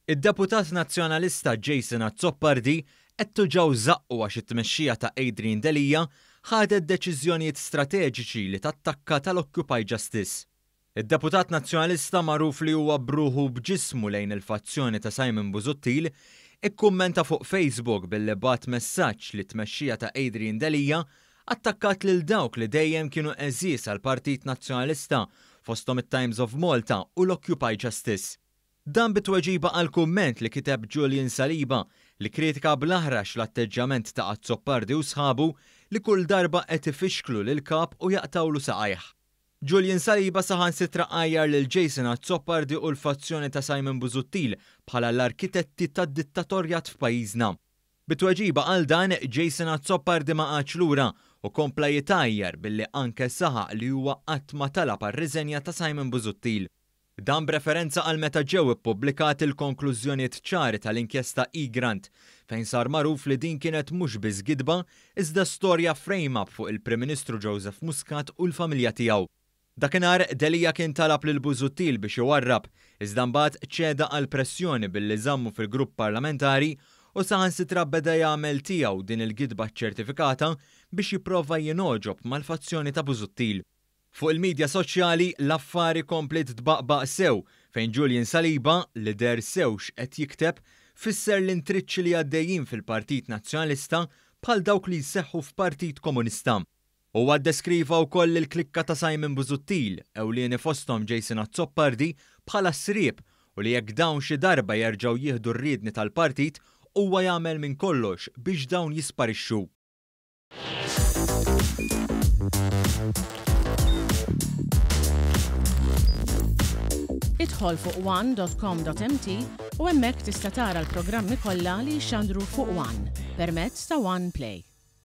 Id-deputat Nazzjonalista Jason Azzopardi qed tuġgħu żaqqu għax it-tmexxija ta' Adrian Delia ħadet deċiżjonijiet strateġiċi li tattakka tal-Occupy Justice. Id-deputat Nazzjonalista magħruf li huwa b'ruħu u b'ġismu lejn il-fazzjoni ta' Simon Busuttil ikkummenta fuq Facebook billi bagħat messaġġ li t-tmexxija ta' Adrian Delia attakkat lil dawk li dejjem kienu għeżież għall-Partit Nazzjonalista fosthom it-Times of Malta u l-Occupy Justice. Dan bi tweġiba għal kumment li kiteb Julian Saliba li kritika bl-aħrax l-atteġġjament ta' Azzopardi u sħabu li kull darba qed ifixklu lill-Kap u jaqtgħulu saqajh. Julian Saliba saħansitra għajjar lil Jason Azzopardi u l-fazzjoni ta' Simon Busuttil bħala l-arkitetti tad-dittatorjat f'pajjiżna. Bi tweġiba għal dan, Jason Azzopardi ma qagħadx lura u kompla jitgħajjar billi anke saħaq li huwa qatt ma talab għar-riżenja ta' Simon Busuttil. Dan b'referenza għal meta ġew ippubblikati l-konklużjonijiet ċari tal-inkjesta Egrant, fejn sar magħruf li din kienet mhux biss gidba, iżda storja frame-up fuq il-Prim Ministru Joseph Muscat u l-familja tiegħu. Dakinhar, Delia kien talab lil Busuttil biex iwarrab, iżda mbagħad ċeda għall-pressjoni billi żammu fil-grupp parlamentari u saħansitra beda jagħmel tiegħu din il-gidba ċċertifikata biex jipprova jingħoġob mal-fazzjoni ta' Busuttil. Fuq il-midja soċjali, l-affari kompliet tbaqbaq sew, fejn Julian Saliba, li deher sew x'qed jikteb, fisser l-intriċċi li għaddejjin fil-Partit Nazzjonalista bħal dawk li jseħħu f'Partit Komunista. Huwa ddeskriva wkoll lill-klikka ta' Simon Busuttil, ewlieni fosthom Jason Azzopardi, bħala sriep u li jekk dawn xi darba jerġgħu jieħdu r-riedni tal-partit, huwa jagħmel minn kollox biex dawn jisparixxu. Idħol fuq one.com.mt u hemmhekk tista' tara l-programmi kollha li jixxandru fuq One permezz ta' One Play.